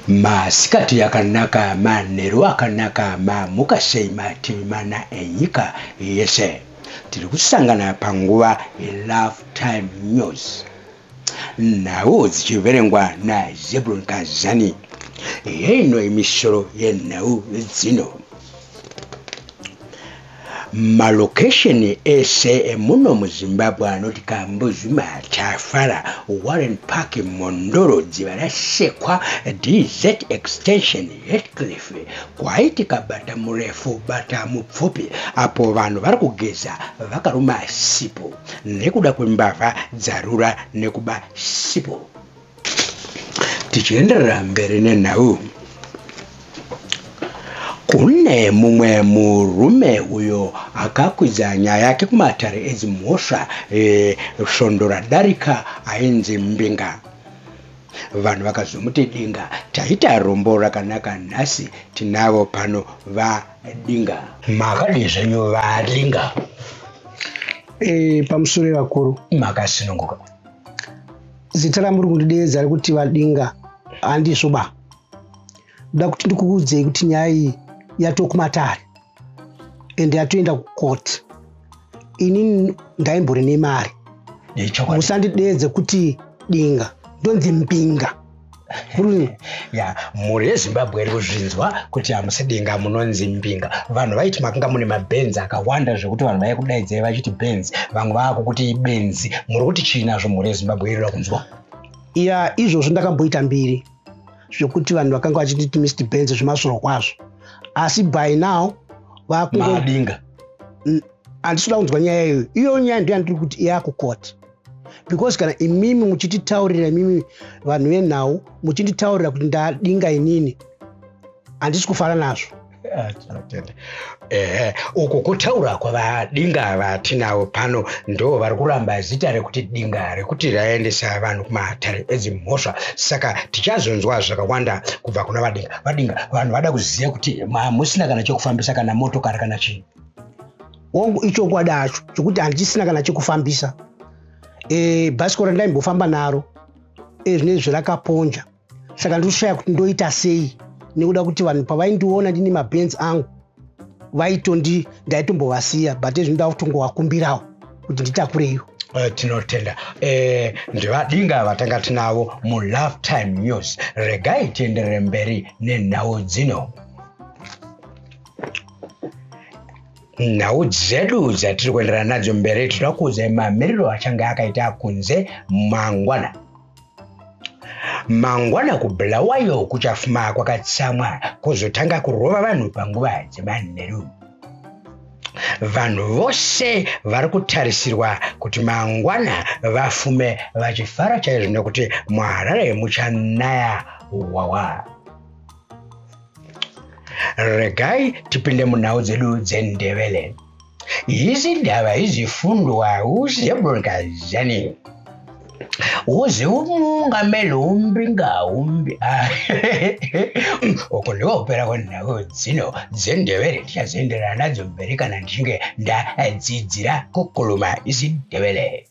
Masikati akanaka, manheru akanaka, mamuka sei mativi mana enyika yese. Tiri kusangana panguva yeLove Time News. Nhau dzichiverengwa naZebulon Kazani. Heino imisoro yenhau dzino. Malokesheni ese emuno muZimbabwe anoti Kambuzuma, Tafara, Warren Park, Mhondoro, Dzivarasekwa, DZ Extension, Hatcliffe kwaitika bata murefu bata mupfupi apo vanhu vari kugeza vakaruma sipo nekuda kwembavha dzarura nekuba sipo. Tichienderera mberi nenhau, kune mumwe murume uyo akakwidza nyaya yake kumatare edzimhosva e, svondo radarika ainzi Mbinga. Vanhu vakazomuti Dinga. Taita rombo rakanaka nhasi tinavo pano vaDinga. Makadii zvenyu vaDinga? E, pamusoro vakuru. Makasununguka. Zita ramuri kundideedza rekuti vaDinga handizvo ba. Ndoda kuti ndikuudzei kuti nyaya iyi yatokumatare ende yatoenda kukoti. Inini ndaimbori nemari. Musandideedze kuti Dinga, ndonzi Mbinga. Ya, mhuri yeZimbabwe iri kuzvinzwa kuti hamusi Dinga, munonzi Mbinga. Vanhu vaiti makanga mune mabhenzi akawanda zvekuti vanhu vaikudaidzai vachiti benzi, vamwe vaakukuti ibenzi. Muri kuti chii nazvo? Mhuri yeZimbabwe irira kunzwa. Ya, izvozvo ndakamboita mbiri zvekuti vanhu vakanga vachinditi Mr Benz zvemasoro kwazvo, asi by now vakungodinga. Handisi kuda kunzwa nyaya iyoyo. Iyoyo nyaya ndo yandiri kuti yakukoti, because kana imimi muchititaurira, imimi vanhu venhau muchinditaurira kuti ndadinga, inini handisi kufara nazvo. Ehe, uku kutaura kwavaDinga vatinavo pano. Ndo vari kuramba zita rekuti Dinga rekuti raendesa vanhu kumatare edzimhosva. Saka tichazonzwa zvakawanda kubva kuna vaDinga. VaDinga, vanhu vada kuziva kuti hamusina kana chekufambisa, kana motokari, kana chii? Hongu, ichokwadi hacho chokuti handisina kana chekufambisa. Bhasikoro randaimbofamba naro zvinezvi rakaponja, saka ndinoshaya kuti ndoita sei, nekuda kuti vanhu pavaindiona ndine mabhenzi angu vaitondi ndaitombovasiya, but ezvino nda kutongovakumbirawo kuti nditakureiwo. Tinotenda. NdivaDinga vatanga tinavo muLove Time News. Regai tienderere mberi nenhau dzino. Nhau dzedu dzatiri kuenderana nadzo mberi, tinoda kuudzai mamiriro achange akaita kunze mangwana. Mangwana kuBulawayo kuchafuma kwakatsamwa, kuzotanga kurova vanhu panguva dzemanheru. Vanhu vose vari kutarisirwa kuti mangwana vafume vachifara chaizvo nekuti muHarare muchanaya wawa. Regai tipinde munhau dzedu dzeNdebele. Izindaba izifundwa uZebulon Kazani. Uze umongameli uMbinga umbi. Uku ndiko kupera kwenhau dzino dzeNdebele. Tichazoenderana nadzo mberi kana ndichinge ndadzidzira kukhuluma isiNdebele.